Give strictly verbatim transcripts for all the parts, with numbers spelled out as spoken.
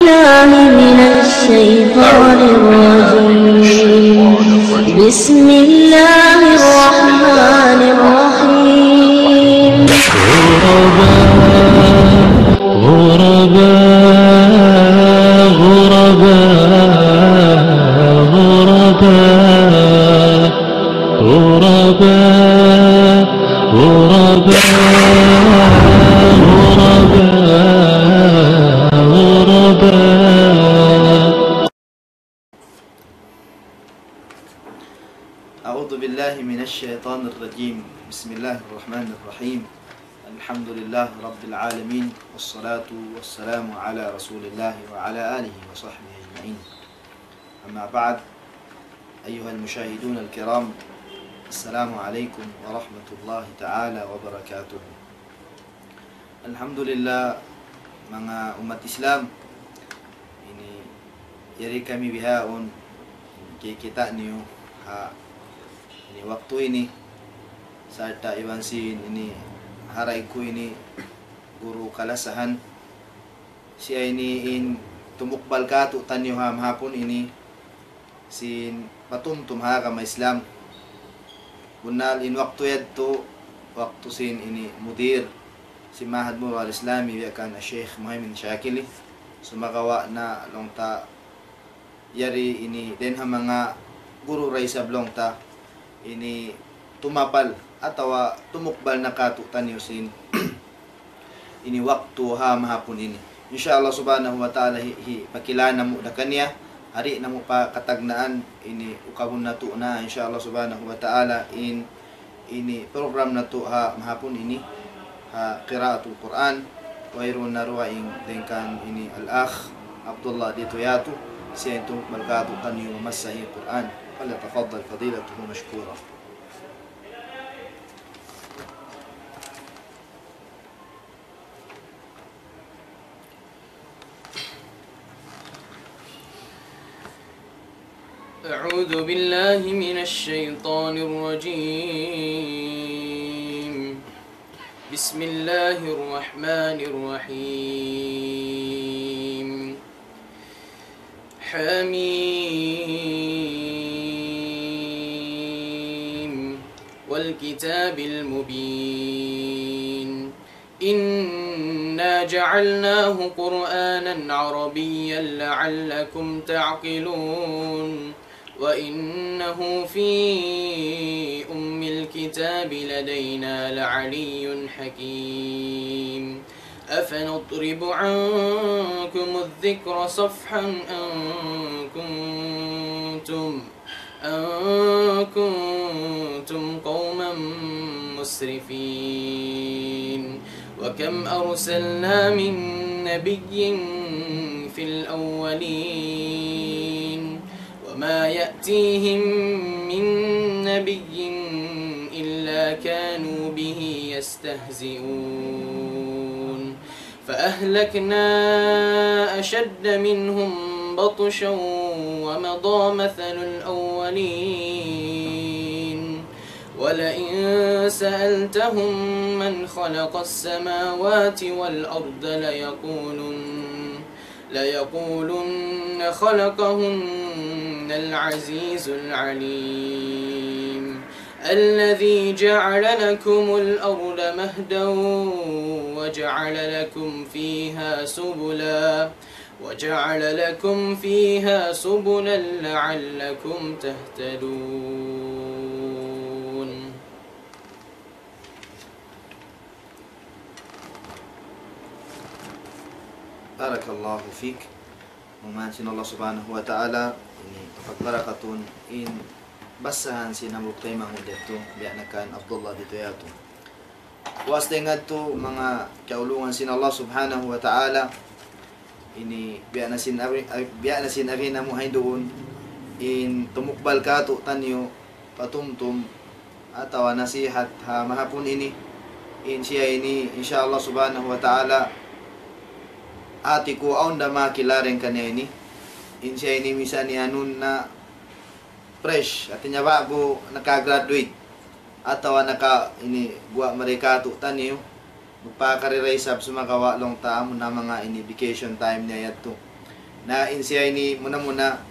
بالله من الشيطان الرجيم. بسم الله الرحمن الرحيم. غرباء، غرباء، غرباء، غرباء، غرباء، غرباء، غرباء، غرباء. أعوذ بالله من الشيطان الرجيم. بسم الله الرحمن الرحيم. الحمد لله رب العالمين، والصلاة والسلام على رسول الله وعلى آله وصحبه أجمعين. أما بعد، أيها المشاهدون الكرام، السلام عليكم ورحمة الله تعالى وبركاته. Alhamdulillah, manga ummat Islam, ini yari kami bihaun kikita' niyu ha ini waktu ini, sarta' iban sin ini haray ku ini guru kalasahan. Siya ini in tumukbal kātu'niyu ha mahapun ini sin patumtum ha agama Islam. Bunnal in waktu yadtu, waktu sin ini mudir sin Ma'had Murwa Al-Islami, biya' kan Sheikh Muhaymin Shakili. Sumagawa' na laung ta yari ini dayn ha manga guru da isab laung ta ini tumapal atawa tumukbal na kātu'niyu sin ini waktu ha mahapun ini. Insya Allah subhanahu wa ta'ala hi, hi pakila namu' da kaniya, di' namu' pa katagnaan ini ukabun natu' na, insya Allah subhanahu wa ta'ala, in ini program natu' ha mahapun ini, ha qiraatul Qur'an, wayruun na dugaing dayn kan ini al-akh Abdullah Dito Yatu, siya in tumukbal kātu'niyu mamassa in Qur'an. فليتفضل فضيلته مشكورا. أعوذ بالله من الشيطان الرجيم. بسم الله الرحمن الرحيم. حميم. والكتاب المبين. إنا جعلناه قرآنا عربيا لعلكم تعقلون. وإنه في أم الكتاب لدينا لعلي حكيم. أفنضرب عنكم الذكر صفحا أن كنتم أن كنتم قوما مسرفين. وكم أرسلنا من نبي في الأولين وما يأتيهم من نبي إلا كانوا به يستهزئون. فأهلكنا أشد منهم بطشا ومضى مثل الأولين. ولئن سألتهم من خلق السماوات والأرض ليقولن، ليقولن خلقهن العزيز العليم. الذي جعل لكم الأرض مهدا وجعل لكم فيها سبلا، وجعل لكم فيها سبلا لعلكم تهتدون. بارك الله فيك. Mudah-mudahan sin Allah Subhanahu wa Ta'ala ini pagbarakatun in basahan sin hambuuk taymanghud yadtu, biya' na kan Abdullah Dito Yatu. Puas dayn ha yadtu, manga kaulungan sin Allah Subhanahu wa Ta'ala, ini biya' na sin ari, biya' na sin ari namu' ha yan duun, in tumukbal kātu'niyu patumtum atawa nasihat ha mahapun ini, in siya ini, insya Allah Subhanahu wa Ta'ala, hati ku awn da makakila dayn kaniya ini, in siya ini misan iyanun na fresh, hati niya ba'gu naka-graduate, atawa naka ini guwa' mari kātu'niyu, magpakarera isab sumagawa' laung ta amu na manga ini vacation time niya yadtu. Na in siya ini muna-muna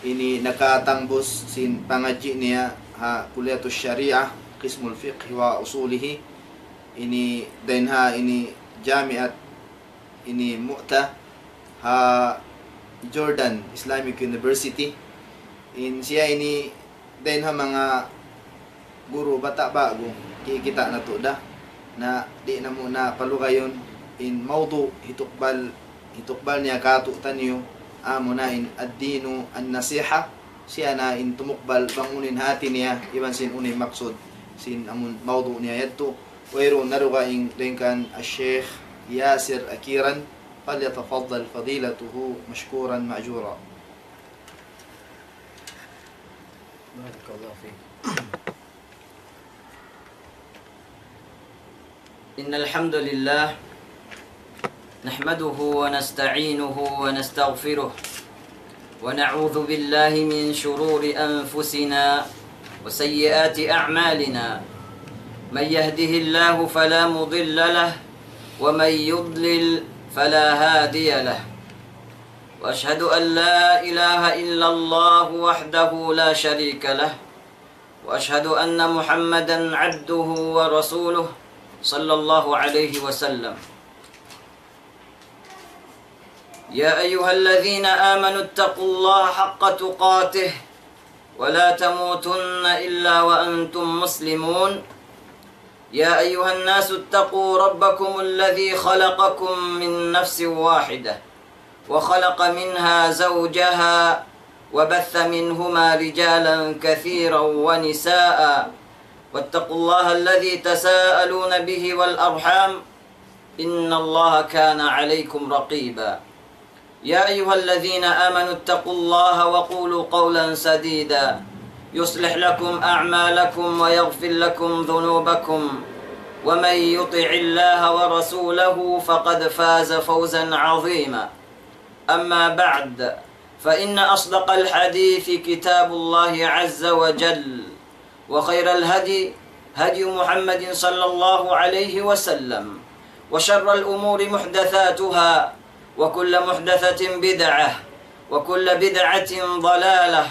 ini nakatangbus sin pangadji' niya ha Kulliyatus Shariah, Qismul Fiqh wa Usulihi. Ini dayn ha ini Jamiat ini Mu'ta ha Jordan Islamic University. In siya ini dayn ha manga guru bata' ba'gu, kikita' natu' da. Na di' namu' na palugayun in mawdu' hitukbal, hitukbal niya kātu'niyu, amuna in ad-dinu an-nasiha, siya na in tumukbal bang unu in hāti niya, iban sin unu in maksud sin amun mawdu' niya yadtu. Wayruun na dugaing dayn kan Sheikh Yasir Akiran, فليتفضل فضيلته مشكورا مأجورا. بارك الله فيك. إن الحمد لله نحمده ونستعينه ونستغفره، ونعوذ بالله من شرور أنفسنا وسيئات أعمالنا. من يهده الله فلا مضل له، ومن يضلل فلا هادي له. وأشهد أن لا إله إلا الله وحده لا شريك له، وأشهد أن محمدا عبده ورسوله، صلى الله عليه وسلم. يا أيها الذين آمنوا اتقوا الله حق تقاته ولا تموتن إلا وأنتم مسلمون. يا أيها الناس اتقوا ربكم الذي خلقكم من نفس واحدة وخلق منها زوجها وبث منهما رجالا كثيرا ونساء، واتقوا الله الذي تساءلون به والأرحام، إن الله كان عليكم رقيبا. يا أيها الذين آمنوا اتقوا الله وقولوا قولا سديدا يصلح لكم أعمالكم ويغفر لكم ذنوبكم، ومن يطع الله ورسوله فقد فاز فوزا عظيما. أما بعد، فإن أصدق الحديث كتاب الله عز وجل، وخير الهدي هدي محمد صلى الله عليه وسلم، وشر الأمور محدثاتها، وكل محدثة بدعة، وكل بدعة ضلالة،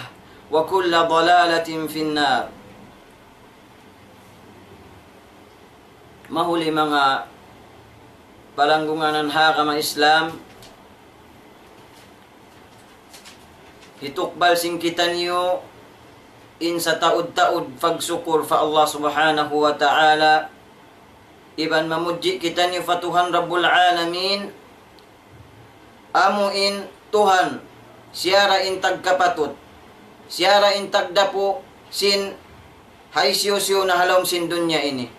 وكل ضلالة في النار. Mahuli manga palanggungan ha agama Islam, hitukbal sin kitaniyu in sataud-taud pagsukur pa Allah Subhanahu wa Ta'ala, iban mamudji kitaniyu pa Tuhan Rabbul Alamin, amu in Tuhan, siya ra in tagkapatut, siya ra in tagdapu sin hisiyu-siyu na ha lawm sin dunya ini.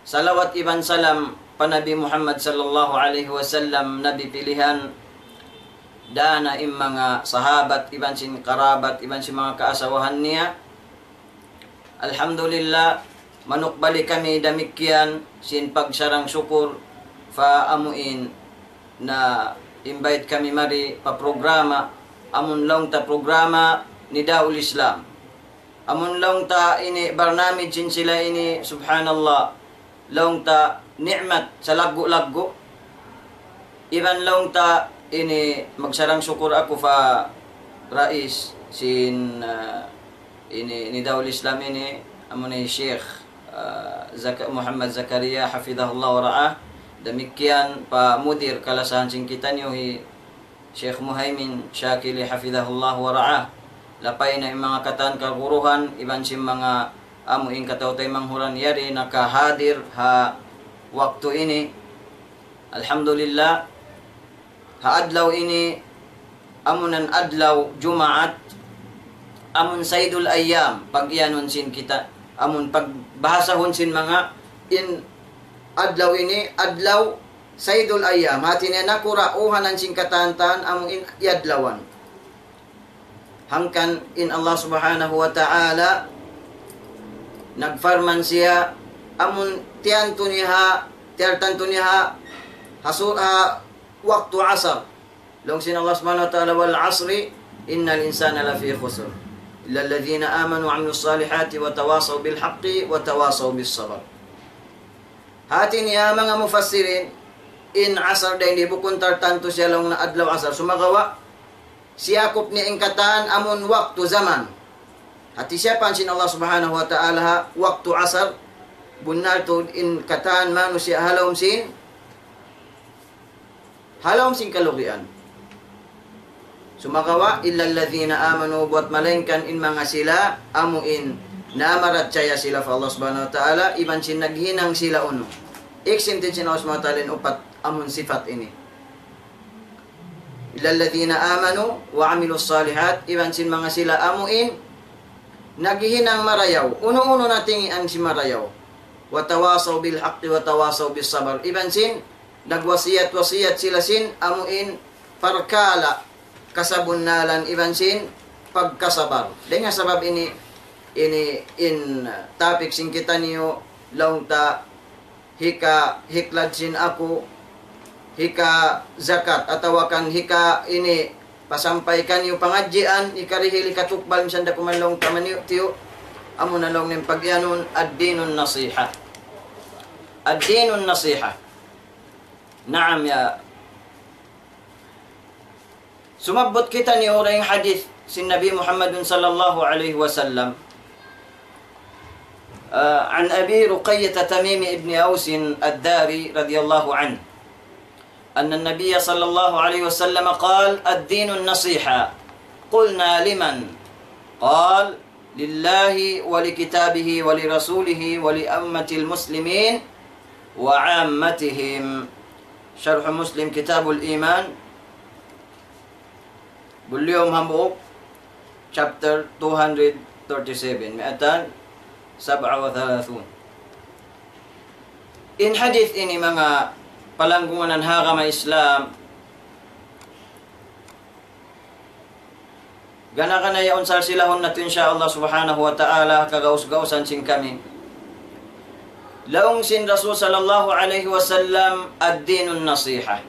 Salawat iban salam pa Nabi Muhammad sallallahu alayhi wasallam, Nabi pilihan, dana in manga sahabat iban sin karabat iban sin manga kaasawahan niya. Alhamdulillah, manukbali kami damikkiyan sin pagsarang-sukur pa amu in na-invite kami mari pa programa, amun laung ta programa Nidaul Islam. Amun laung ta ini barnamij sin sila ini, subhanallah, laung ta ni'mat salaggu'-laggu'. Iban laung ta ini magsarang-sukur aku pa rais sin, ah, ini, Nidaul Islam ini, amuna hi Sheikh, ah, Zaka-, Muhammad Zakaria, hafidhahullah wa ra'ah. Damikkiyan pa mudir kalasahan sin kitaniyu hi Sheikh Muhaymin Shakili, hafidhahullah wa ra'ah. Lapay na in manga katan kaguruhan, iban sin manga amu in kataw-taymanghuran yari nakahadir ha waktu ini. Alhamdulillah, ha adlaw ini, amunan adlaw Jumaat, amun Sayyidul Ayyam, pag-iyanun sin kita, amun pagbahasahun sin manga in adlaw ini, adlaw Sayyidul Ayyam, hati niya nakura' uhanan sin katan-katan amu in iyadlawan. Hangkan in Allah Subhanahu wa Ta'ala nagparman siya, amun tiyantu niya, tiyartantu niya ha su-, ha waktu asar. Laung sin Allah Subhanahu wa Ta'ala, والعصر إن الإنسان لفي خسر إلا الذين آمنوا وعملوا الصالحات وتواصوا بالحق وتواصوا بالصبر. Hati niya manga mufassirin, In asar dayn di bukun tartantu siya laung na adlaw asar. Sumagawa', siyakup niya in katan amun waktu zaman. Hati siyapan sin Allah Subhanahu wa Ta'ala ha waktu asar, bunnal tuud in katan manusiya' ha lawm sin, ha lawm sin kalugian. Sumagawa', إلا الذين آمنوا, buwat malaingkan in manga sila, amu in namarachaya sila pa Allah Subhanahu wa Ta'ala, iban sin naghinang sila unu. Iksintin sin Allah Subhanahu wa Ta'ala in upat amun sifat ini. إلا الذين آمنوا وعملوا الصالحات, iban sin manga sila amu in naghihinang marayaw. Unu-unu na tingian sin marayaw. وتواصوا بالحق وتواصوا بالصبر. Iban sin nagwasiyat-wasiyat sila sin amu in parkala' kasabunnalan iban sin pagkasabar. Dayn ha sabab ini, ini in topic sin kitaniyu laung ta hika hiklad sin aku, hika zakat, atawa kan hika ini pasampay kaniyu pangadjian, hika rihil, hika tukbal, misan da kuman laung ta maniyu'-tiyu', amu na laung niya in pagiyanun, الدين النصيحة. الدين النصيحة. Naam ya. Sumabbut kitaniyu dayn hadith sin Nabi Muhammadun sallallahu alayhi wasallam. Ah, عن أبي رقية تميم بن أوس الداري رضي الله عنه أن النبي صلى الله عليه وسلم قال: الدين النصيحة. قلنا: لمن؟ قال: لله ولكتابه ولرسوله ولأمة المسلمين وعامتهم. شرح مسلم، كتاب الإيمان، volume hambuuk, chapter two hundred thirty-seven, مائتان سبعة وثلاثون. In hadith ini, manga palanggungan ha agama Islam, gana-gana yaun salsilahun natu', insya Allah subhanahu wa ta'ala, kagaus-gausan sin kami. Laung sin Rasul sallallahu alayhi wasallam, الدين النصيحة.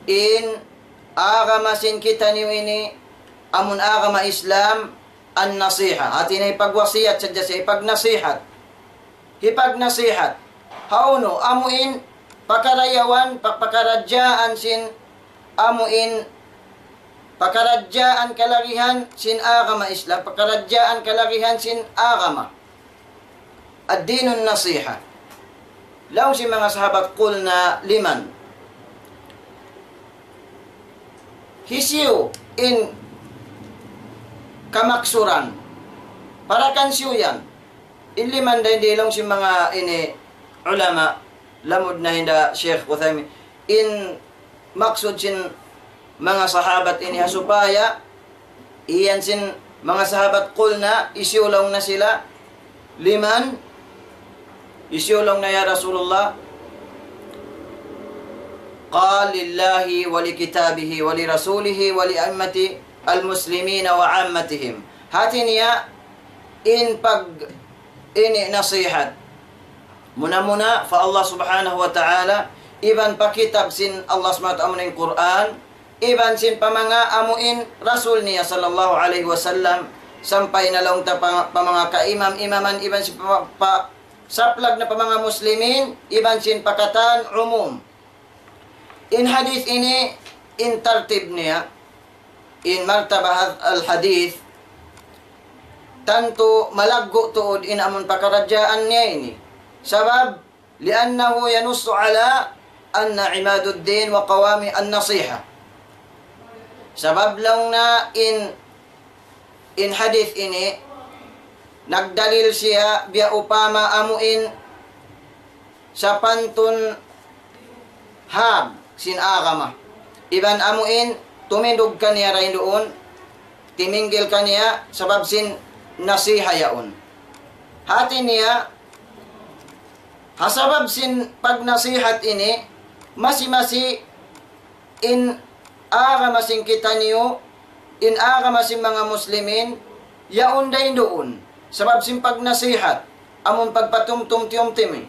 In agama sin kitaniyu ini, amun agama Islam, an-nasiha. Hati niya hipagwasiyat sadja siya, hipagnasihat. Hipagnasihat. Hawnu, amu in pakarayawan, pa-, pakaradjaan sin, amu in pakaradjaan kalagihan sin agama Islam, pakaradjaan kalagihan sin agama. الدين النصيحة. Laung sin manga sahabat, قلنا: لمن؟ Hisiyu in kamaksuran? Para kan siyu yan? In liman dayn di laung sin manga ini ulama, lamud na hinda Sheikh Uthaymin. In maksud sin manga sahabat ini ha supaya iyan sin manga sahabat, قلنا, hisiyu laung na sila, لمن, hisiyu laung na ya Rasulullah? قال: لله ولكتابه ولرسوله ولأئمة المسلمين وعامتهم. Hati niya, in pag-, ini nasihat. Muna-muna pa Allah subhanahu wa ta'ala, iban pa kitab sin Allah subhanahu wa ta'ala, amu in Qur'an, iban sin pa manga amu in Rasul niya sallallahu alayhi wasallam, sampay na laung ta pa, pa manga kaimam-imaman, iban sin pa, pa, saplag na pa manga muslimin, iban sin pa katan umum. In hadith ini, in tartib niya, in martabah al-hadith, tantu malaggu' tuud in amun pakaradjaan niya ini. Sabab, لأنه ينص على أن عماد الدين وقوامه النصيحة. Sabab laung na in, in hadith ini, nagdalil siya biya' upama amu in sapantun hab sin agama. Iban amu in tumindug kaniya dayn duun, timinggil kaniya sabab sin nasiha yaun. Hati niya, ha sabab sin pagnasihat ini, masi-masi in agama sin kitaniyu, in agama sin manga muslimin, yaun dayn duun. Sabab sin pagnasihat, amun pagpatumtum tiyumtimi.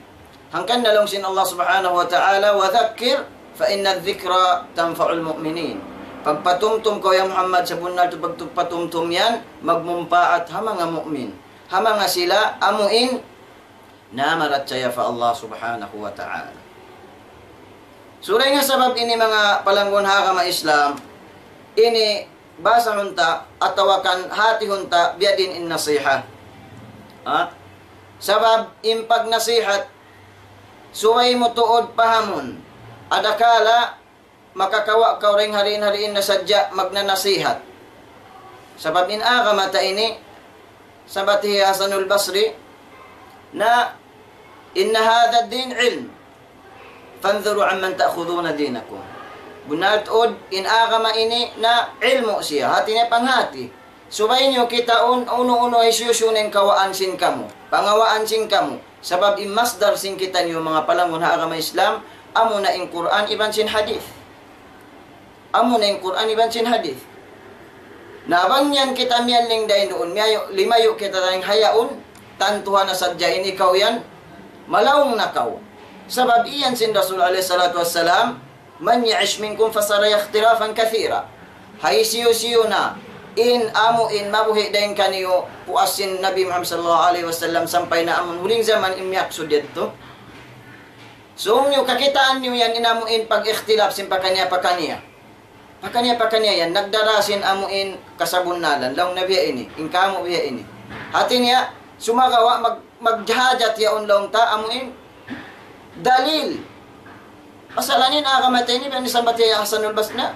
Hangkan na laung sin Allah subhanahu wa ta'ala, وذكر فإن الذكرى تنفع المؤمنين. Pagpatumtum kaw ya Muhammad, sabunnal tuud pagpatumtum yan, magmumpaat ha manga mu'min. Ha manga sila, amu in namarachaya pa Allah subhanahu wa ta'ala. So, dayn ha sabab ini, manga palanggun ha agama Islam, ini basahun ta atawa kan hatihun ta biya' diin in nasiha. Ha? Sabab in pagnasihat, subay mu tuud pahamun. Adakala makakawa' kaw dayn ha diin-diin na sadja magnanasihat. Sabab in agama ta ini, sabat hi Hasanul Basri, na, إن هذا الدين علم فانظروا عمن تأخذون دينكم. Bunnal tuud, in agama ini na ilmu' siya, hati niya panghati. Subay niyu kitaun unu-unu hisiyu-siyu in kawaan sin kamu, pangawaan sin kamu. Sabab in masdar sin kitaniyu, manga palanggun ha agama Islam, amuna in Qur'an iban sin hadith. Amuna in Qur'an iban sin hadith. Na bang yan kita miyalling dayn duun, miyayu', limayu' kita dayn ha yaun, tantuha na sadja in ikaw yan, malaung na kaw. Sabab iyan sin Rasul alayhi salatu wassalam, من يعش منكم فسيرى اختلافا كثيرا. Hisiyu-siyu na in amu in mabuhi' dayn kaniyu, puas sin Nabi Muhammad sallallahu alayhi wasallam, sampay na amun huling jaman in miyaksud yadtu. Sung niyu kakitaan niyu yan in amu in pag-ikhtilaf sin pakaniya-pakaniya. Pakaniya-pakaniya yan, nagdara sin amu in kasabunnalan, laung na biya' ini, in kamu biya' ini. Hati niya, sumagawa' mag-, maghajat yaun laung ta amu in dalil. Pasalan in agama ta ini, biya' ini sabat hi Hasanul Basri na,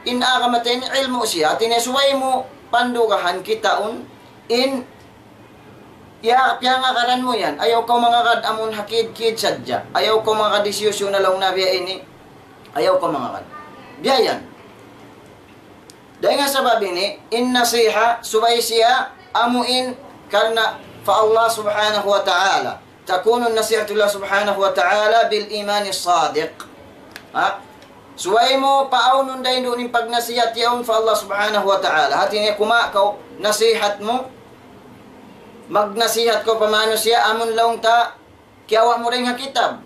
in agama ta ini ilmu' siya. Hati niya subay mu pandugahan kitaun in ya, piyangagaran mu yan. Ayaw kaw mangagad amun ha kid-kid sadja. Ayaw kaw mangagad hisiyu-siyu na laung na biya' ini. Ayaw kaw mangagad. Biya' yan. Dayn ha sabab ini, in nasiha, subay siya amu in karna' pa Allah subhanahu wa ta'ala. تكون النصيحة لله سبحانه وتعالى بالإيمان الصادق. Ha? Subay mu paawnun dayn duun in pagnasihat yaun pa Allah subhanahu wa ta'ala. Hati niya kumawa' kaw nasihat mu, magnasihat kaw pa manusiya' amun laung ta kiyawa' mu dayn ha kitab.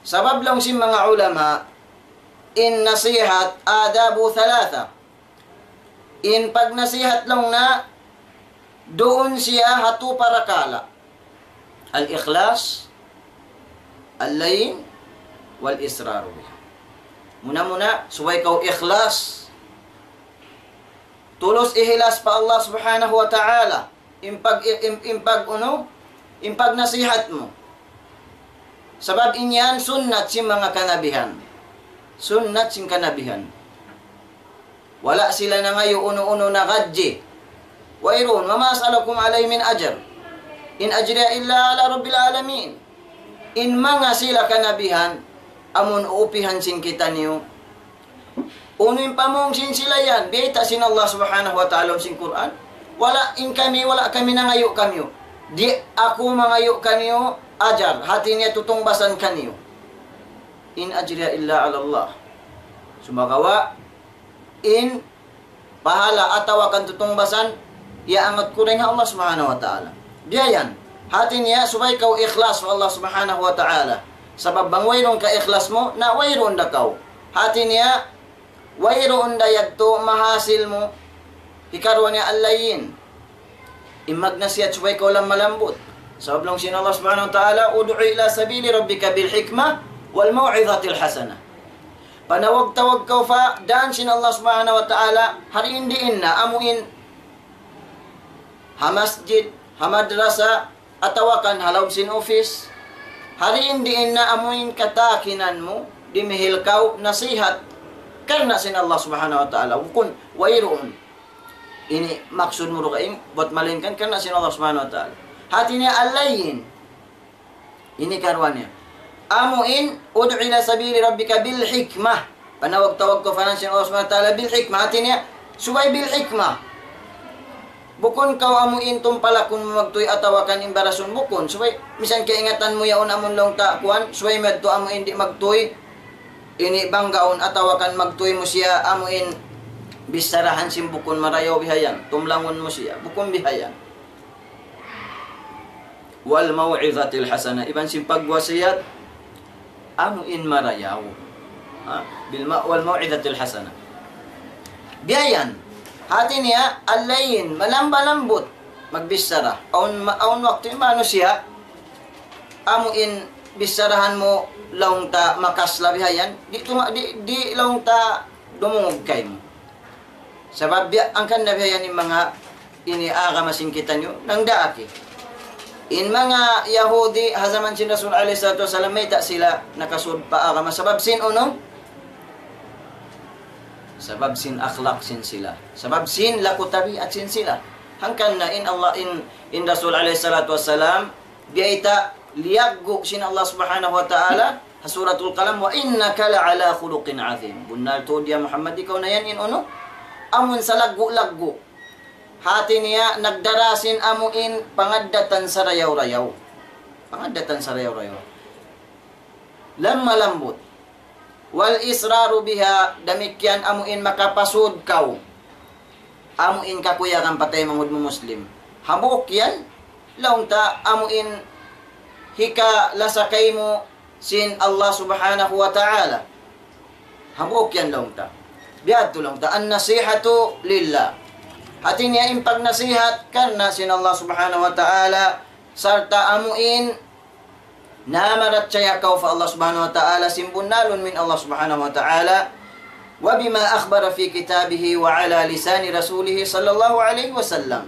Sabab laung sin manga ulama, in nasihat آدابه ثلاثة. In pagnasihat laung na duun siya ha tu parakala'. الإخلاص، اللين، والإصرار بها. Muna-muna, subay kaw ikhlas. Tulus ihilas pa Allah subhanahu wa ta'ala. In pag-, in, in pag-unu, in pagnasihat mu. Sabab in yan sunnat sin manga kanabihan. Sunnat sin kanabihan. Wala' sila nangayu' unu-unu na gadji. Wayruun, وما أسألكم عليه من أجر. إن أجري إلا على رب العالمين. In manga sila kanabihan, amun uupihan sin kitaniyu. Unu in pamung sin sila yan, biyayta' sin Allah subhanahu wa ta'ala sin Qur'an. Wala' in kami, wala' kami nangayu' kaniyu. Di' aku mangayu' kaniyu ajar, hati niya tutungbasan kaniyu. إن أجري إلا على الله. Sumagawa', in pahala atawa kan tutungbasan, iyaangkat ku dayn ha Allah subhanahu wa ta'ala. Biya' yan. Hati niya, subay kaw ikhlas pa Allah subhanahu wa ta'ala. Sabab bang wayruun kaikhlas mu, na wayruun da kaw. Hati niya, wayruun da yadtu mahasil mu. Hikaruwa niya اللين. In magnasihat subay kaw lamma-lambut. Sabab laung sin Allah subhanahu wa ta'ala, ادع إلى سبيل ربك بالحكمة والموعظة الحسنة. Panawag-tawag kaw pa dān sin Allah subhanahu wa ta'ala, ha diin-diin na amu in ha masjid, ha madrasa, atawa kan ha lawm sin office. Ha diin-diin na amu in katakinan mu, dimihil kaw nasihat karna' sin Allah subhanahu wa ta'ala. Bukun wayruun ini maksud mu dugaing, bat malaingkan karna' sin Allah subhanahu wa ta'ala. Hati niya اللين. Ini karuwa niya. Amu in, ادع إلى سبيل ربك بالحكمة. Panawag-tawag kaw pa dān sin Allah subhanahu wa ta'ala بالحكمة. Hati niya, subay بالحكمة. Bukun kaw amu in tumpalakun mu magtuy atawa kan imbarasun, bukun. Subay, misan kaingatan mu yaun amun laung ta kuwan, subay madtu amu in di' magtuy. Ini banggaun atawa kan magtuy mu siya amu in bicharahan sin bukun marayaw bihayan. Tumlangun mu siya, bukun bihayan. والموعظة الحسنة. Iban sin pagwasiyat amu in marayaw. Ha? بالم-، والموعظة الحسنة. Biya' yan. Hati niya, اللين, malamba-lambut magbichara. Awn ma-, awn waktu in manusiya', amu in Bicharahan mu laung ta makasla bihayan, di' tuma-, di', di' laung ta dumungug kaymu. Sabab biya' hangkan na bihayan in manga ini agama sin kitaniyu, nangdaak. In manga Yahudi, ha jaman sin Rasul alayhi salatu wasalam, mayta' sila nakasud pa agama. Sabab sin unu? Sabab sin akhlaq sin sila. Sabab sin laku tabiat sin sila. Hangkan na in Allah, in, in Rasul alayhi salatu wasalam, biyayta' liyaggu' sin Allah Subhanahu wa Ta'ala, ha Suratul Qalam, وإنك لعلى خلق عظيم. Bunnal tuud ya Muhammad, ikaw na yan in unu? Amun salaggu'-laggu'. Hati niya, nagdara sin amu in pangaddatan sarayaw-rayaw. Pangaddatan sarayaw-rayaw. Lamma lambut. والإصرار بها, damikkiyan amu in makapasud kaw. Amu in kakuyagan pa taymanghud mu Muslim. Hambuuk yan, laung ta amu in hikalasa kaymu sin Allah Subhanahu wa Ta'ala. Hambuuk yan laung ta. Biyadtu laung ta, النصيحة لله. Hati niya in pagnasihat karna' sin Allah Subhanahu wa Ta'ala, sarta' amu in namarachaya kaw pa Allah Subhanahu wa Ta'ala, sin bunnalun min Allah Subhanahu wa Ta'ala, وبما أخبر في كتابه وعلى لسان رسوله صلى الله عليه وسلم.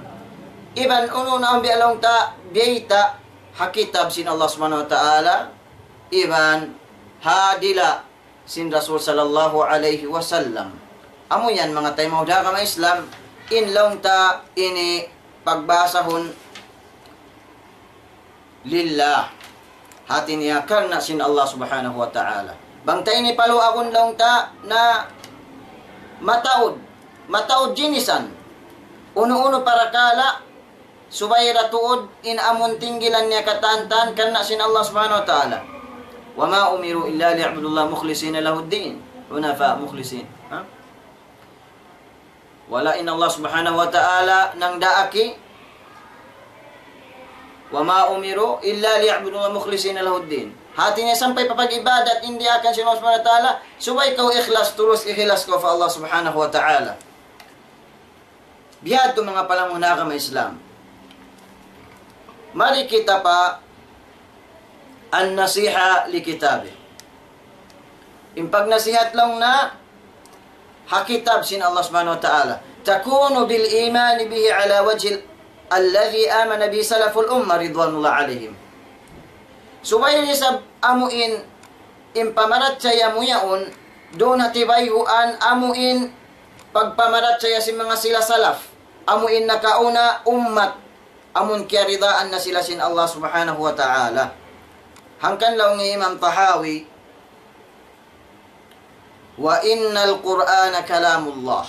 Iban unu na ambi laung ta, biyayta' ha kitab sin Allah Subhanahu wa Ta'ala, iban ha dila sin Rasul sallallahu alayhi wasallam. Amu yan manga taymanghud ha agama Islam, in laung ta ini pagbahasahun lillah. Hati niya karna' sin Allah Subhanahu wa Ta'ala. Bang ta ini paluagun laung ta na mataud, mataud jinisan. Unu-unu parakala', subay da tuud in amun tinggilan niya katantan karna' sin Allah Subhanahu wa Ta'ala. وما أمروا إلا ليعبدوا الله مخلصين له الدين حنفاء مخلصين. Ha? Wala' in Allah Subhanahu wa Ta'ala nangdaaki, وما أمروا إلا ليعبدوا الله مخلصين له الدين. Hati niya sampay pa pag-ibadat in diyaakan sin Allah Subhanahu wa Ta'ala, subay kaw ikhlas, tulus ikhlas kaw pa Allah Subhanahu wa Ta'ala. Biyadtu manga palangga' ha agama Islam. Mari kita pa النصيحة لكتابه. In pagnasihat laung na ha kitab sin Allah Subhanahu wa Ta'ala. تكون بالإيمان به على وجه الذي آمن به سلف الأمة رضوان الله عليهم. Subay isab amu in, in pamarachaya mu yaun, duun ha tibayhuan amu in pagpamarachaya sin manga sila salaf, amu in nakauna ummat, amun kiyaridaan na sila sin Allah Subhanahu wa Ta'ala. Hangkan laung hi Imam Tahawi, وإن القرآن كلام الله.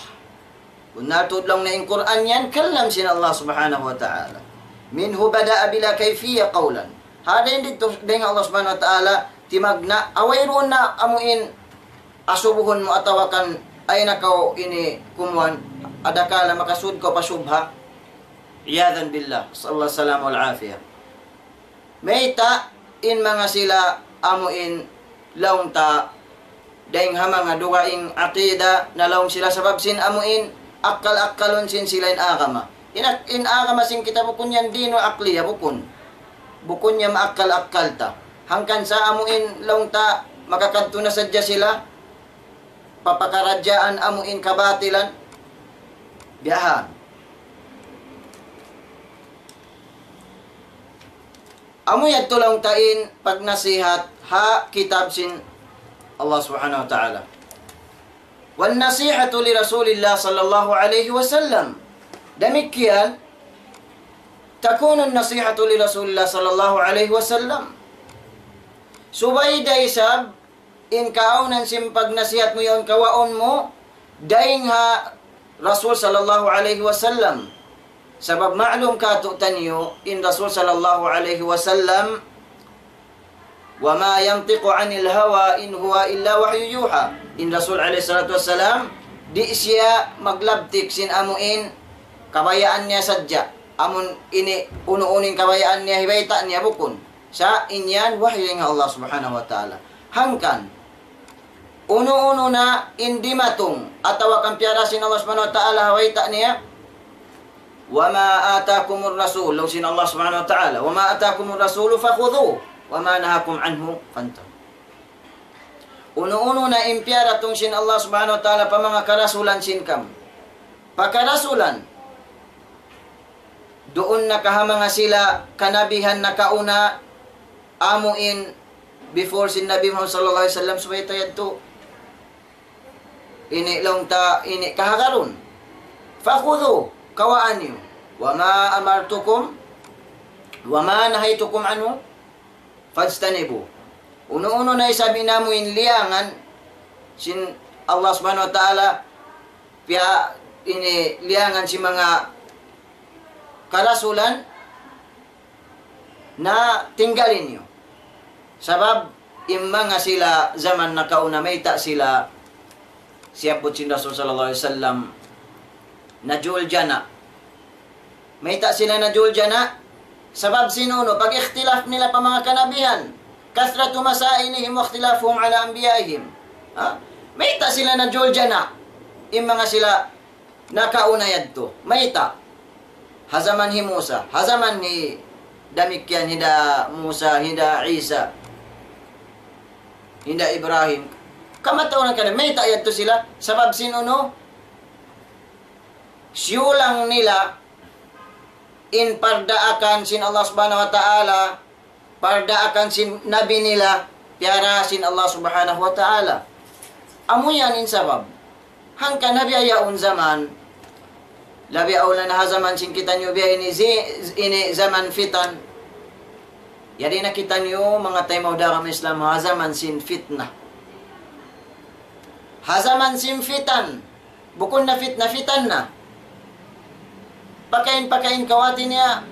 Bunnal tuud laung niya in Qur'an yan, kalam sin Allah Subhanahu wa Ta'ala. منه بدأ بلا كيفية قولا. Ha, dayn didtu, dayn Allah Subhanahu wa Ta'ala, timagna', wayruun na amu in asubuhun mu atawa kan, ay nakaw ini kumuan, adakala makasud kaw pa subha. عياذا بالله. نسأل الله السلامة والعافية. Mayta' in manga sila amu in laung ta, dayn ha manga dugaing aqida na laung sila sabab sin amu in akkal-akkalun sin sila in agama. In, in agama sin kita bukun yan dinu aqliya, bukun. Bukun yan maakkal-akkal ta. Hangkan sa amu in laung ta makakadtu na sadja sila, papakaradjaan amu in kabatilan. Biya' ha. Amu yadtu laung ta in pagnasihat ha kitab sin Allah Subhanahu wa Ta'ala. والنصيحة لرسول الله صلى الله عليه وسلم. Damikkiyan, تكون النصيحة لرسول الله صلى الله عليه وسلم. Subay da isab in kaawnan sin pagnasihat mu yaun kawaun mu dayn ha Rasul sallallahu alayhi wasallam. Sabab ma'lum kātu'niyu in Rasul sallallahu alayhi wasallam, وما ينطق عن الهوى إن هو إلا وحي يوحى. In Rasul alayhi salatu wasalam, di' siya maglabtik sin amu in kabayaan niya sadja. Amun ini unu-unu in kabayaan niya hibayta' niya, bukun. Sa' in yan wahyu dayn ha Allah Subhanahu wa Ta'ala. Hangkan, unu-unu na in dimatung, atawa kan piyara sin Allah Subhanahu wa Ta'ala ha bayta' niya, وما آتاكم الرسول, laung sin Allah Subhanahu wa Ta'ala, وما آتاكم الرسول فخذوه. وما نهاكم عنه فانتهوا. Unu-unu na in piyaratung sin Allah Subhanahu wa Ta'ala pa manga karasulan sin kamu. Pa karasulan, duun na ka ha manga sila kanabihan nakauna, amu in before sin Nabi Muhammad sallallahu alayhi wasallam, subay ta yadtu. Ini laung ta, ini kahagarun. فخذوا, kawaa niyu. وما أمرتكم، وما نهيتكم عنه فاجتنبوه. Unu-unu na isab in amu in liyangan sin Allah Subhanahu wa Ta'ala, piya ini liyangan sin manga karasulan, na tinggalin niyu. Sabab, in manga sila jaman nakauna mayta' sila, siyabbut sin Rasul sallallahu alayhi wasallam, نجوا الجنى. Mayta' sila نجوا الجنى? Sabab sin unu, pag-ikhtilaf nila pa manga kanabihan. كثرة مسائلهم واختلافهم على أنبيائهم. Ha? Mayta' sila نجوا الجنى? In manga sila nakauna yadtu. Mayta'? Ha jaman hi Musa. Ha jaman hi damikkiyan hinda Musa, hinda Isa, hinda Ibrahim. Kamatauran kaniya, mayta' yadtu sila? Sabab sin unu, siyulang nila in pardaakan sin Allah Subhanahu wa Ta'ala, pardaakan sin Nabi nila, piyara sin Allah Subhanahu wa Ta'ala. Amu yan in sabab. Hangkan ha bihaun jaman, labi awla na ha jaman sin kitaniyu biya' ini, zi-, ini jaman fitan. Yari na kitaniyu, manga taymanghud ku ha agama Islam, ha jaman sin fitna. Ha jaman sin fitan. Bukun na fitna, fitan na. Pakain-pakain kaw hati niya,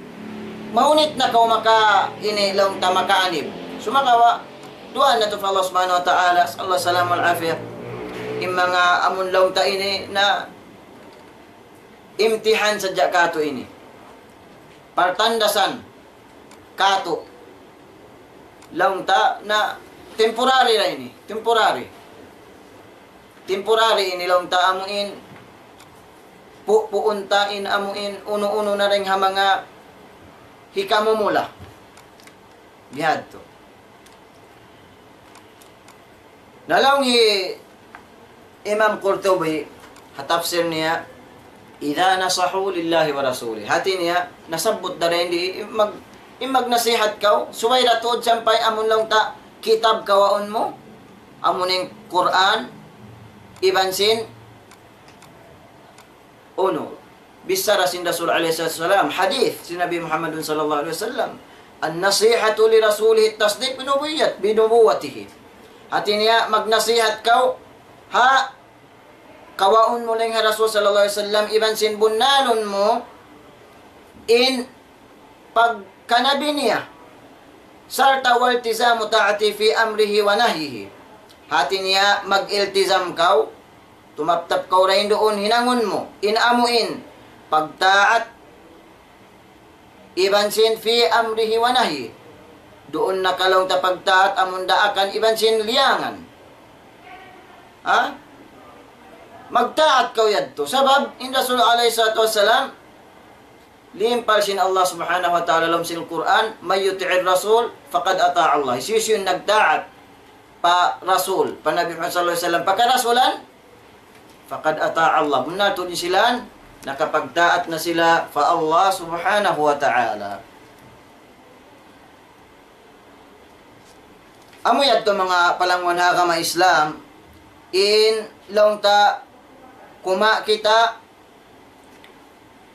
mahunit na kaw maka ini laung ta makaanib. Sumagawa', duwaa natu' pa Allah Subhanahu wa Ta'ala, نسأل الله السلامة والعافية. In manga amun laung ta ini na imtihan sadja katu' ini. Partandasan katu'. Laung ta na temporary ra ini, temporary. Temporary ini laung ta amu in, pu-, puun ta in amu in, unu-unu na dayn ha manga hikamumula. Bihadtu. Na laung hi Imam Qurtubi, ha tafsir niya, إذا نصحوا لله ورسوله. Hati niya, nasabbut da dayn di, mag-, in magnasihat kaw, subay da tuud sampay amun laung ta, kitab kawaun mu, amun in Qur'an, iban sin, unu, bichara sin Rasul alayhi salatu wasalam, hadith sin Nabi Muhammadun sallallahu alayhi wasallam. النصيحة لرسوله التصديق بنبوية-، بنبوته. Hati niya, magnasihat kaw, ha, kawaun mu dayn ha Rasul sallallahu alayhi wasallam, iban sin bunnalun mu, in pagkanabi niya, sarta' والتزام طاعته في أمره ونهيه. Hati niya, mag-iltizam kaw, tumaptap kaw dayn duun hinangun mu, in amu in, pagtaat, iban sin في أمره ونهيه. Duun na ka laung ta pagtaat, amun daakan, iban sin liyangan. Ha? Magtaat kaw yadtu. Sabab, in Rasul alayhi salatu wasalam, limpal sin Allah Subhanahu wa Ta'ala ha lawm sin Qur'an, من يطع الرسول فقد أطاع الله. Hisiyu-siyu in nagtaat pa Rasul, pa Nabi Muhammad sallallahu alayhi wasallam, pa karasulan, فقد أطاع الله. Bunnal tuud in sila, nakapagtaat na sila pa Allah Subhanahu wa Ta'ala. Amu yadtu manga palangwan ha agama Islam, in laung ta kuma kita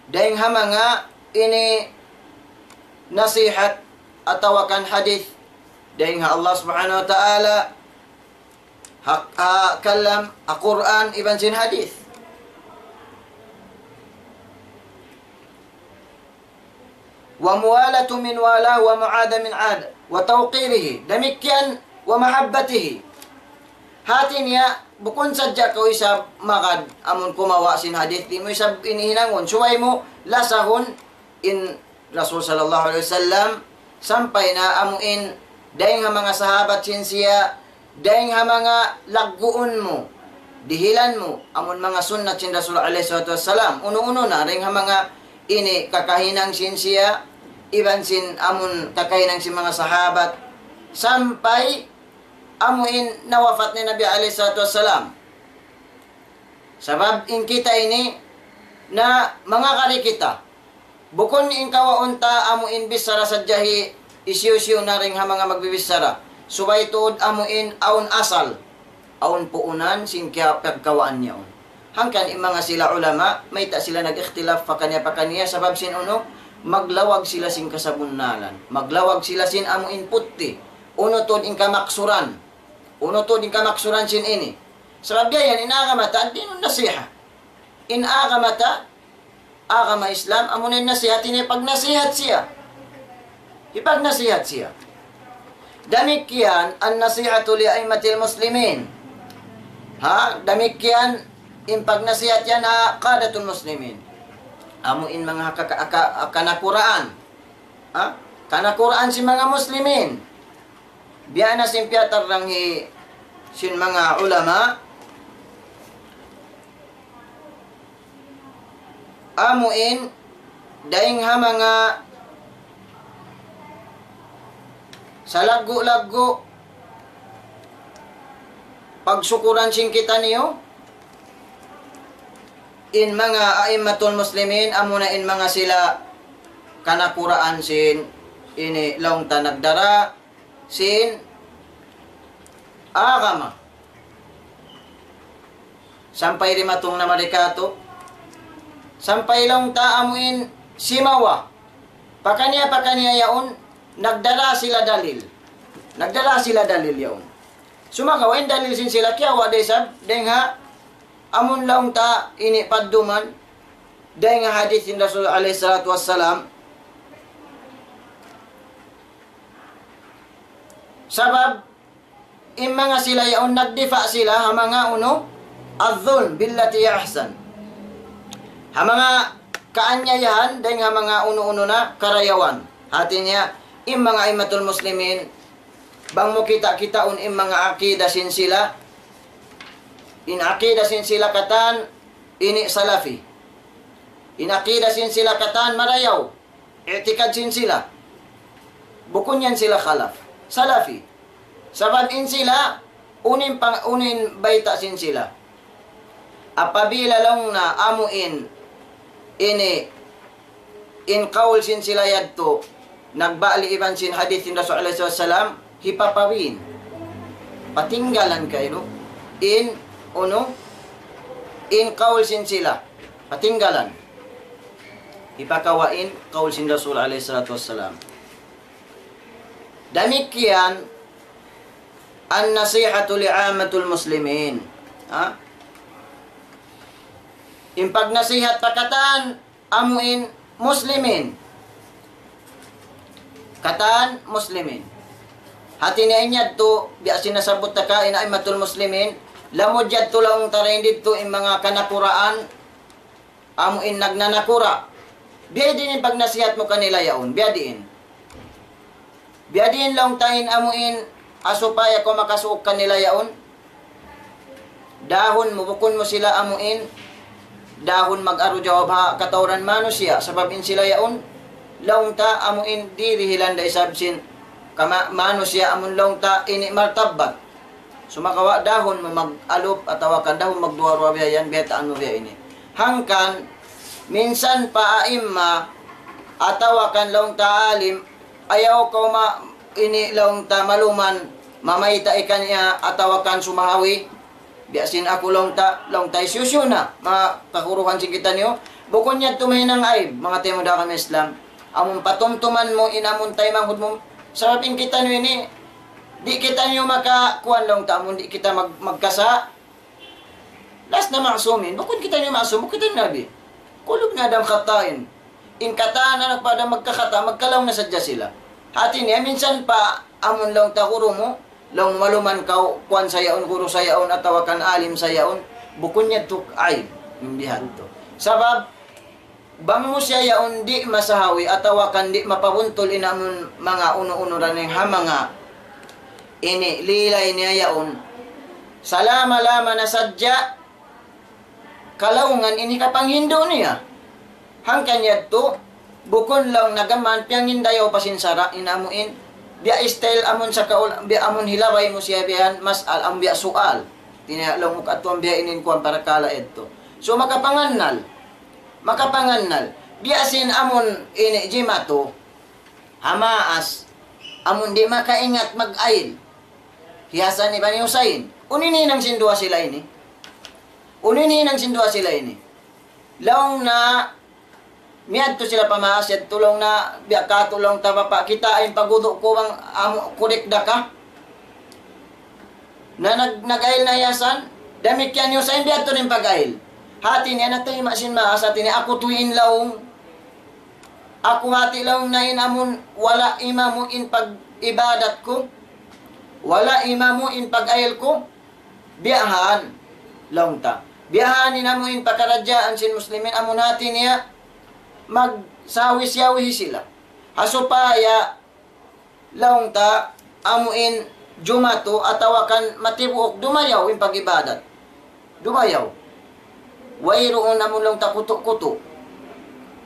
dayn ha manga ini nasihat atawa kan hadith dayn ha Allah Subhanahu wa Ta'ala, ha, ha kalam, ha Qur'an, iban sin hadith. وموالاة من والاه ومعاداة من عاداه وتوقيره. Damikkiyan ومحبته. Hati niya, bukun sadja kaw isab magad amun kumawa' sin hadith, di' mu isab ini hinangun. Subay mu lasahun in Rasul sallallahu alayhi wasallam, sampay na amu in dayn ha manga sahabat sin siya, dayn ha manga lagguun mu, dihilan mu, amun manga sunnat sin Rasul alayhi salatu wassalam, unu-unu na, dayn ha manga ini kakahinang sin siya, iban sin amun kakahinang sin manga sahabat, sampay amu in nawafat na in Nabi alayhi salatu wassalam. Sabab in kita ini na manga kari kita. Bukun in kawaun ta amu in bichara sadja hi hisiyu-siyu na dayn ha manga magbibichara. Subay tuud amu in awn asal, awn puunan sin kiyapagkawaan niya yaun. Hangkan in manga sila ulama, mayta' sila nag-ikhtilaf pakaniya-pakaniya sabab sin unu, maglawag sila sin kasabunnalan. Maglawag sila sin amu in putti. Unu tuud in kamaksuran. Unu tuud in kamaksuran sin ini. Sabab biya' yan, in agama ta, ad-dinu nasiha. In agama ta, agama Islam, amu na in nasihat ini, pagnasihat siya. Ipagnasihat siya. Damikkiyan, an-nasihatu li a'immatil muslimin. Ha? Damikkiyan, in pagnasihat yan ha qadatul muslimin. Amu in manga ka-, ka-, ka-, kanakuraan. Ha? Kanakuraan sin manga muslimin. Biya' na sin piyatarrang hi sin manga ulama, amu in dayn ha manga salaggu'-laggu' pagsukuran sin kitaniyu, in manga a'immatul muslimin, amu na in manga sila kanakuraan sin ini laung ta nagdara sin agama. Sampay dimatung na mari katu'. Sampay laung ta amu in simawa. Pakaniya-pakaniya yaun, nagdara sila dalil. Nagdara sila dalil yaun. Sumagawa' in dalil sin sila kiyawa' da isab, dayn ha, amun laung ta ini padduman, dayn ha hadith sin Rasul alayhi salatu wassalam. Sabab, in manga sila yaun nagdifa' sila ha manga unu, الظلم بالتي هي أحسن. Ha manga kaanyayahan, dayn ha manga unu-unu na karayawan. Hati niya, in manga a'immatul muslimin, bang mu kita-kitaun in manga akida sin sila, in akida sin sila katan, ini salafi. In akida sin sila katan marayaw. I'tikad sin sila. Bukun yan sila khalaf. Salafi. Sabab in sila, unu in pang-, unu in bayta' sin sila. Apabila laung na amu in, ini, in kaul sin sila yadtu, nagbali' iban sin hadith sin Rasul alayhi salatu wassalam, hipapawin. Patinggalan kaylu. In, unu, in kaul sin sila. Patinggalan. Hipakawa' in kaul sin Rasul alayhi salatu wassalam. Damikkiyan, النصيحة لعامة المسلمين. Ha? In pagnasihat pa katan amu in muslimin. Katan muslimin. Hati niya in yadtu, biya' sin nasabbut ta kaina a'immatul muslimin, lamud yadtu laung ta dayn didtu in manga kanakuraan, amu in nagnanakura'. Biya' diin in pagnasihat mu kanila yaun, biya' diin. Biya' diin laung ta in amu in, ha supaya kaw makasuuk kanila yaun. Dahun mu, bukun mu sila amu in, dahun mag-aru jawab ha katauran manusiya', sabab in sila yaun, laung ta amu in dirihilan da isab sin kama-, manusiya' amun laung ta ini martabbat. Sumagawa' dahun mu mag-alup atawa kan dahun magduwa-ruwa biya' yan, biya' ta anu biya' ini. Hangkan, minsan pa a'imma atawa kan laung ta alim, ayaw kaw ma-, ini laung ta maluman, mamayta' kaniya atawa kan sumahawi. Biya' sin aku laung ta, laung ta hisiyu-siyu na, manga kaguruhan sin kitaniyu. Bukun yadtu mahinang aib, manga taymanghud ha agama Islam. Amun patumtuman mu, in amun taymanghud mu. Sabab in kitaniyu ini, di' kitaniyu makakuan laung ta, amun di' kita mag-, magkasa. لسنا معصومين. Bukun kitaniyu ma'sum, bukun kitaniyu nabi. كل ابن آدم خطاء. In katan anak pa Adam magkakata', magkalaung na sadja sila. Hati niya, minsan pa, amun laung ta guru mu, laung maluman kaw, kuan sa yaun, guru sa yaun, atawa kan alim sa yaun, bukun yadtu aib, in bihadtu. Sabab, bang mu siya yaun di' masahawi, atawa kan di' mapabuntul in amun manga unu-unu dayn ha manga ini, lilay niya yaun. Salama-lama na sadja, kalaungan ini kapanghindu' niya. Hangkan yadtu, bukun laung nagaman piyangindayaw pa sin sara' in amu in Biya' style amun sa kaul, biya' amun hilaway mu siya biya' yan, mas'al, amun biya' sual. Tiniya laung mu katuan biya' inin kuwan parakala' yadtu. So, makapangannal. Makapangannal. Biya' sin amun ini jimatu. Ha maas. Amun di' makaingat mag-ayl. Hiyasan iban hiyusayn. Unu in hinang sin duwa sila ini? Unu in hinang sin duwa sila ini? Laung na miyadtu sila pa maas, yadtu laung na, biya' katu' laung ta, bapa', kitaa in pagwudu' ku bang amu kurik da ka. Na nag-, nag-ayl na hiyasan, damikkiyan hiyusayn, biyadtu in pag-ayl. Hati niya, natayma' sin maas, hati niya, aku tuud in laung. Aku hati laung na in amun, wala' imamu in pag-ibadat ku. Wala' imamu in pag-ayl ku. Biya' han, laung ta. Biya' han in amu in pakaradjaan sin muslimin, amun hati niya, magsawis-yawis sila. Ha supaya, laung ta, amu in jumatu atawa kan matibuuk, dumayaw in pag-ibadat. Dumayaw. Wayruun amun laung ta kutu'-kutu'.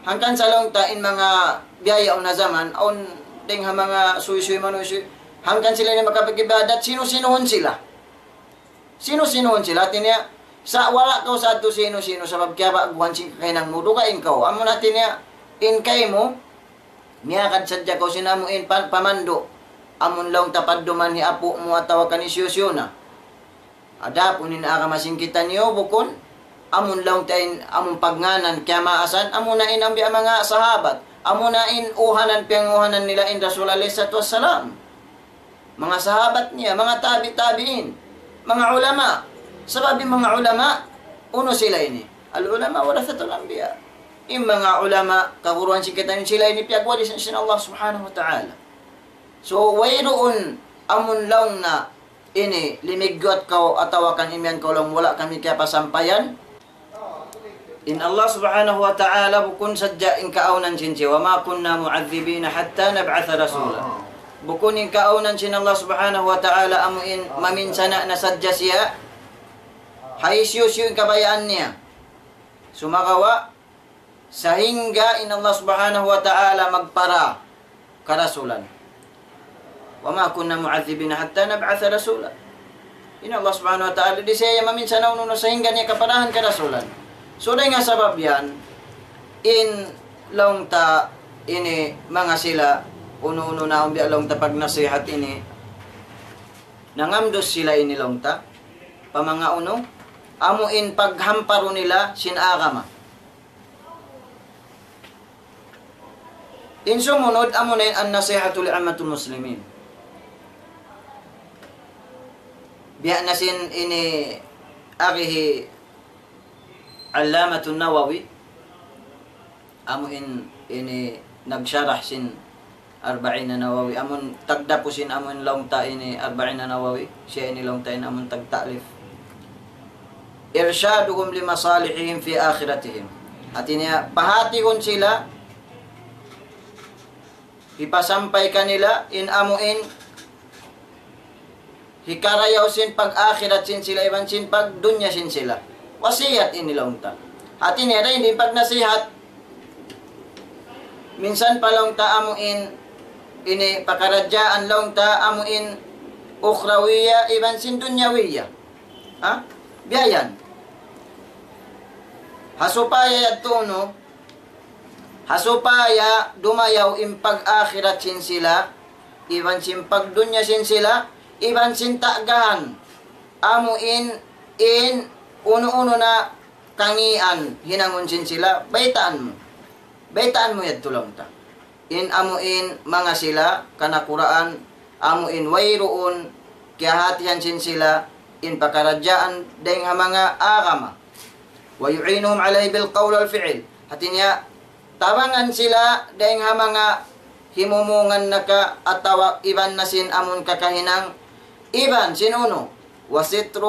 Hangkan sa laung ta in manga biya' yaun na jaman, awn dayng ha manga suysuy manuysuy. Hangkan sila ini makapag-ibadat, sinu-sinuhun sila. Sinu-sinuhun sila, hati niya, sa' wala' kaw sadtu sinu-sinu, sabab kiyaba'guhan sin kakahinang mu, dugaing kaw. Amun hati niya, in kaymu, miyagad sadja kaw sin amu in pa-, pamandu', amun laung ta padduman hi apu' mu atawa kan hisiyu-siyu na. Adapun in agama sin kitaniyu, bukun, amun laung ta in, amun pagngānan, kiyamaasan, amuna in ambiya' manga sahabat, amuna in uhanan, piyangūhanan nila in Rasul alayhi salatu wassalam. Manga sahabat niya, manga tabi' tabi'in, manga ulama. Sabab in manga ulama, unu sila ini? Al-ulama warathatul anbiya. In manga ulama, kaguruhan sin kitaniyu, sila ini piyagwarisan sin Allah subhanahu wa ta'ala. So, wayruun amun laung na ini, limigguat kaw atawa kan imiyan kaw laung, wala' kami kiyapasampayan. In Allah subhanahu wa ta'ala bukun sadja in kaawnan sin siya, وما كنا معذبين حتى نبعث رسولا. Bukun in kaawnan sin Allah subhanahu wa ta'ala amu in maminsana' na sadja siya ha hisiyu-siyu in kabayaan niya. Sumagawa', sahingga in Allah subhanahu wa ta'ala magpara karasulan. وما كنا معذبين حتى نبعث رسولا. In Allah subhanahu wa ta'ala, di' siya maminsana' unu-unu sahingga niya kaparahan karasulan. So, dayn ha sabab yan, in laung ta ini manga sila, unu-unu na umbi laung ta pagnasihat ini, nangamdus sila ini laung ta, pa manga unu, amu in paghamparu nila sin agama. In sumunud, amuna in النصيحة لعامة المسلمين. Biya' na sin ini agi hi Allamatul Nawawi, amu in ini nagsharah sin Arba'in Nawawi, amun tagdapu sin amun laung ta ini Arba'in Nawawi, siya ini laung ta in amun tagta'lif. إرشادهم لمصالحهم في آخرتهم. Hati niya, pahatihun sila, hipasampay kanila in amu in hikarayaw sin pag-akhirat sin sila iban sin pagdunya sin sila. Wasiyat ini laung ta. Hati niya, dayn di pagnasihat, minsan pa laung ta amu in, ini pakaradjaan laung ta amu in ukhrawiya iban sin dunyawiya. Ha? Biya' yan. Ha supaya yadtu unu, ha supaya dumayaw in pag-akhirat sin sila, iban sin pagdunya sin sila, iban sin ta'gahan, amu in, in unu-unu na kangīan hinangun sin sila, baytaan mu. Baytaan mu yadtu laung ta. In amu in manga sila kanakuraan, amu in wayruun kiyahatihan sin sila, in pakaradjaan dayn ha manga agama. ويعينهم عليه بالقول والفعل. Hati niya, tabangan sila dayn ha manga himumungan naka atawa iban na sin amun kakahinang, iban sin unu, وستر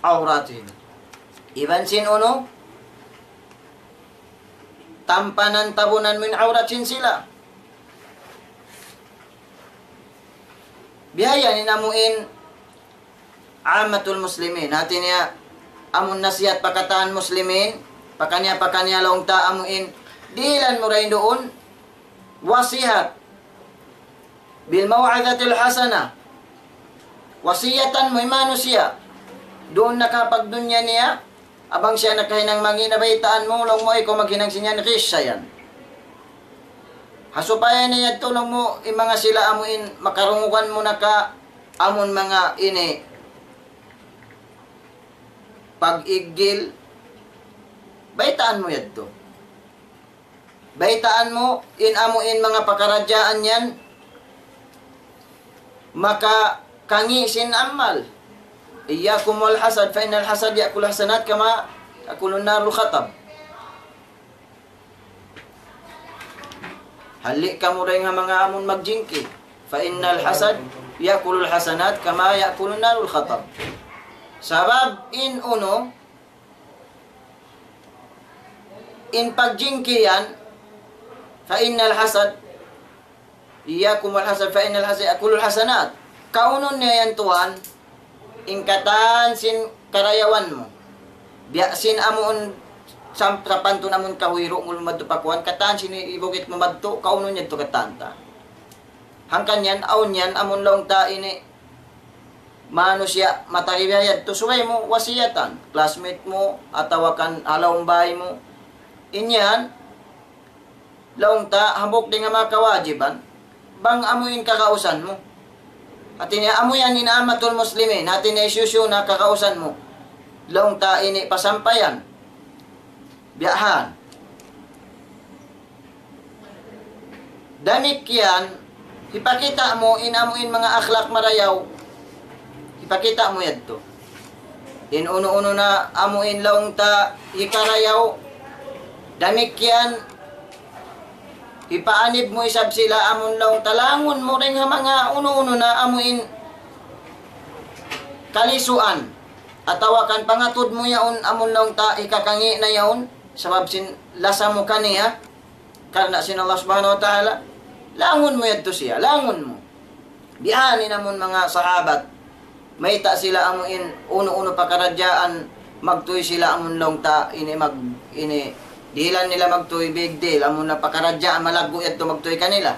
عوراتهم. Iban sin unu, tampanan tabunan mu in awrat sin sila. Biya' yan in amu in ammatul muslimin. Hati niya, amun nasihat pa katan muslimin, pakaniya-pakaniya laung ta amu in, dihilan mu dayn duun, wasihat. بالموعظة الحسنة. Wasiyatan mu in manusiya'. Duun na ka pagdunya niya, abang siya nakahinang mangi', na baytaan mu, laung mu, ay kaw maghinang sin yan, ghish yan. Ha supaya niya yadtu, laung mu, in manga sila amu in makarungugan mu na ka, amun manga ini, pag-iggil, baytaan mu yadtu. Baytaan mu, in amu in manga pakaradjaan yan, makakangi' sin amal. إياكم والحسد فإن الحسد يأكل الحسنات كما يأكل النار الحطب. Halli' kamu dayn ha manga amun magjingki. فإن الحسد يأكل الحسنات كما يأكل النار الحطب. Sabab in unu, in pagjingki yan, فإن الحسد، إياكم والحسد فإن الحسد يأكل الحسنات. Kaunun niya yan tuwan, in katan sin karayawan mu. Biya' sin amuun sam-, sapantun amun kahuy ru mu madtu pa kuwan, katan sin ibugit mu madtu, kaunun niya tu katan ta. Hangkan yan, awn yan, amun laung ta ini, manusiya' mataribiya yadtu, subay mu wasiyatan, classmate mu, atawa kan halaum bay mu. In yan, laung ta, hambuuk dayn ha manga kawajiban, bang amu in kakausan mu. Hati niya, amu yan in ammatul muslimin, hati niya hisiyu-siyu na kakausan mu. Laung ta ini pasampayan. Biya' han. Damikkiyan, hipakita' mu in amu in manga akhlak marayaw. Hipakita' mu yadtu. In unu-unu na amu in laung ta hikarayaw. Damikkiyan, hipaanib mu isab sila amun laung ta, langun mu dayn ha manga unu-unu na amu in kalisuan. Atawa kan pangatud mu yaun amun laung ta hikakangi' na yaun, sabab sin lasa mu kaniya, karna' sin Allah Subhanahu wa Ta'ala, langun mu yadtu siya, langun mu. Biya' ha yan in amun manga sahabat, mayta' sila amu in unu-unu pakaradjaan, magtuy sila amun laung ta, ini mag-, ini, dihilan nila magtuy, big deal, amun na pakaradjaan, malaggu' yadtu magtuy kanila.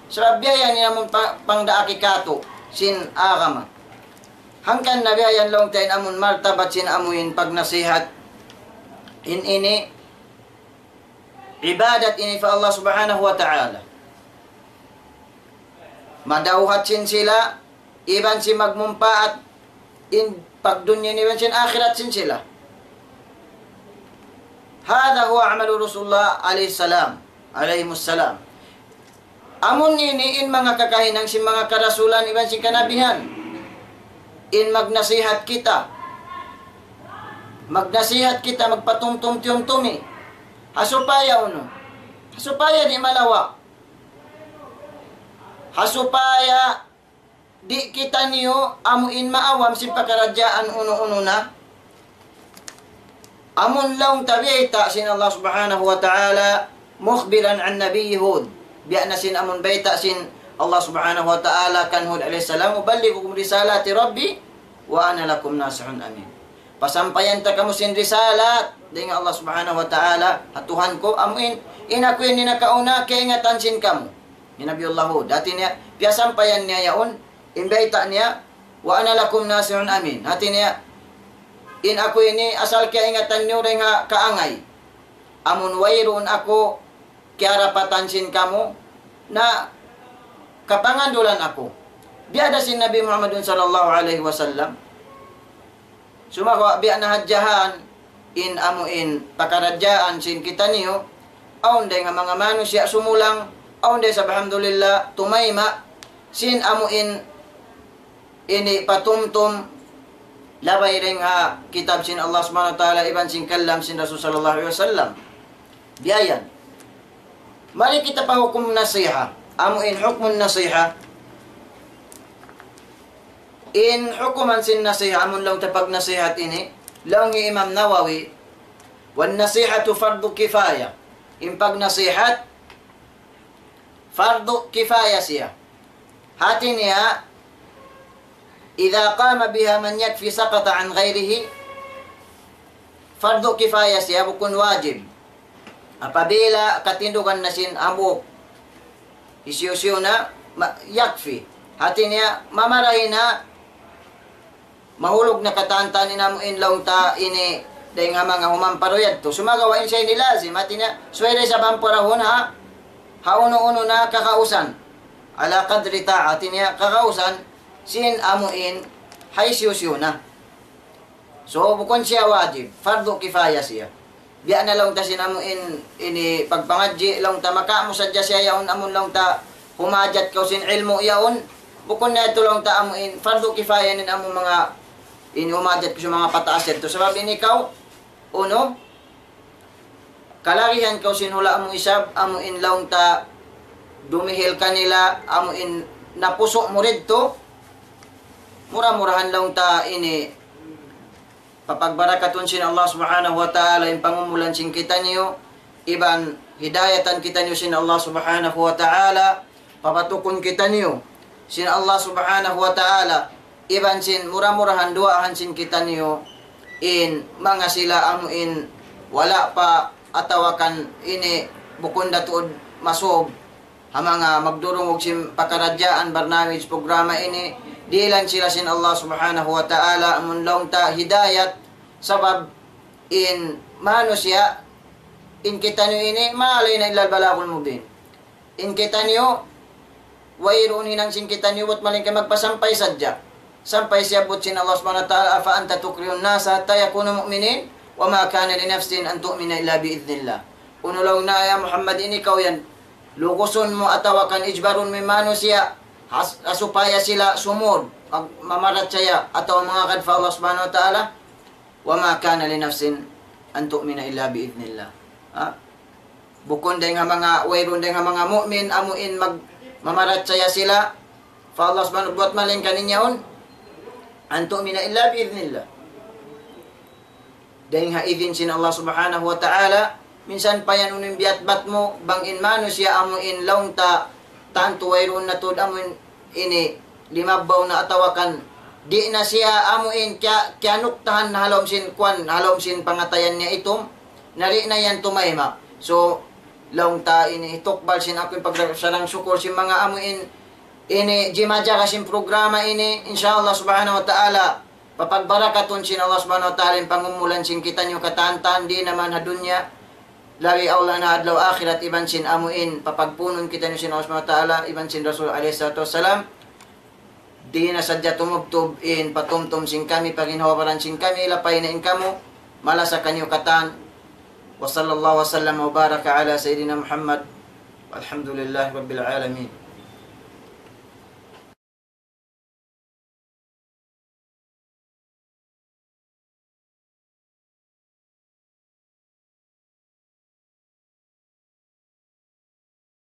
Sabab biya' ha yan in amun pa-, pangdaak katu', sin agama. Hangkan na biya' yan laung ta in amun martabat sin amu in pagnasihat. In ini, ibadat ini pa Allah Subhanahu wa Ta'ala. Madawhat sin sila, iban sin magmumpaat, in pagdunya ini iban sin akhirat sin sila. هذا هو عمل رسول الله عليه السلام، عليهم السلام. Amun ini in manga kakahinang sin manga karasulan iban sin kanabihan. In magnasihat kita. Magnasihat kita, magpatumtum-tiyumtumi. Ha supaya unu? Ha supaya di' malawa'. Ha supaya di' kitaniyu amu in maawam sin pakaradjaan unu-unu na. Amun laung ta biyayta' sin Allah Subhanahu wa Ta'ala, مخبرا عن نبيه هود. Biya' na sin amun bayta' sin Allah Subhanahu wa Ta'ala kan Hud alayhi salam, أبلغكم رسالات ربي وأنا لكم ناصح أمين. Pasampayan ta kamu sin risalat dayn ha Allah Subhanahu wa Ta'ala, ha Tuhan ku, amu in, in aku ini nakauna, kaingatan sin kamu. Hi Nabiullah Hud. Hati niya, piyasampayan niya yaun, in bayta' niya, وأنا لكم ناصح أمين. Hati niya, in aku ini asal kiyaingatan niyu dayn ha kaangay. Amun wayruun aku kiyarapatan sin kamu, na kapangandulan aku. Biya' da sin Nabi Muhammadun sallallahu alayhi wasallam. Sumagawa' biya' na hadja han in amu in pakaradjaan sin kitaniyu, awn dayn ha manga manusiya' sumulang, awn da isab alhamdulillah, tumayma', sin amu in ini patumtum, labay dayn ha kitab sin Allah Subhanahu wa Ta'ala, iban sin kalam sin Rasul sallallahu alayhi wasallam. Biya' yan. Mari kita pa hukum nasiha. Amu in hukmun nasiha. In hukuman sin nasiha, amun laung ta pagnasihat ini, laung hi Imam Nawawi, والنصيحة فرض كفاية. In pagnasihat, fardu kifaya siya. Hati niya, إذا قام بها من يكفي سقط عن غيره. Fardu kifaya siya, bukun wajib. Apabila katindugan na sin hambuuk, hisiyu-siyu na, ma-, yakfi. Hati niya, mamarahi na, mahulug na katan-katan in amu in laung ta ini dayng ha manga humamparu yadtu. Sumagawa' in siya ini lazim, hati niya, subay da isab amparahun ha, ha unu-unu na kakausan. Ala qadri ta'ati niya, kakausan, sin amu in, hisiyu-siyu na. So, bukun siya wajib, fardu kifaya siya. Biya' na laung ta sin amu in, ini pagpangadji', laung ta makamu sadja siya yaun amun laung ta humajat kaw sin ilmu' yaun. Bukun na yadtu laung ta amu in, fardu kifaya in amu manga, ini humajat kaw sin manga pataas yadtu. Sabab ini kaw, unu, kalagihan kaw sin hula' mu isab, amu in laung ta dumihil kanila, amu in napusu' mu didtu, mura-murahan laung ta ini, papagbarakatun sin Allah Subhanahu wa Ta'ala in pangumulan sin kitaniyu, iban hidayatan kitaniyu sin Allah Subhanahu wa Ta'ala, papatukun kitaniyu sin Allah Subhanahu wa Ta'ala, iban sin mura-murahan duwaahan sin kitaniyu, in manga sila amu in wala' pa atawa kan ini bukun da tuud masub, ha manga magdurungug sin pakaradjaan barnamij programa ini, dihilan sila sin Allah Subhanahu wa Ta'ala, amun laung ta hidayat, sabab in manusiya', in kitaniyu ini, ما علينا إلا البلاغ المبين. In kitaniyu, wayruun hinang sin kitaniyu, bat malayngkan magpasampay sadja. Sampay siyabbut sin Allah Subhanahu wa Ta'ala, أفأنت تكره الناس حتى يكونوا مؤمنين وما كان لنفس أن تؤمن إلا بإذن الله. Unu laung niya ya Muhammad ini kaw yan, lugusun mu atawa kan ijbarun mu in manusiya', has-, ha supaya sila sumud, mag-, mamarachaya atawa mangagad pa Allah Subhanahu wa Ta'ala, وما كان لنفس أن تؤمن إلا بإذن الله. Ha? Bukun dayng ha manga, wayruun dayng ha manga mu'min, amu in mag-, mamarachaya sila pa Allah Subhanahu wa Ta'ala, bat malayngkan in yaun, أن تؤمن إلا بإذن الله. Dayng ha idin sin Allah Subhanahu wa Ta'ala, minsan pa yan unu in biyatbat mu, bang in manusiya' amu in laung ta, tantu wayruun na tuud amu in ini limabbaw na atawa kan di' na siya amu in kiya-, kiyanuktahan ha lawm sin kuwan, ha lawm sin pangatayan niya itum, na di' na yan tumayma'. So, laung ta ini hitukbal sin aku in pagsarang-sukul sin manga amu in ini jimajaga sin programa ini, insya Allah Subhanahu wa Ta'ala, papagbarakatun sin Allah Subhanahu wa Ta'ala in pangumulan sin kitaniyu katan-katan, di' na man ha dunya, labi awla na adlaw akhirat, iban sin amu in papagpunun kitaniyu sin Allah Subhanahu wa Ta'ala, iban sin Rasul alayhi salatu wassalam. Di' na sadja tumubtub in patumtum sin kami, paginhawa-baran sin kami, lapay na in kamu, malasa kaniyu katan. وصلى الله وسلم وبارك على سيدنا محمد والحمد لله رب العالمين.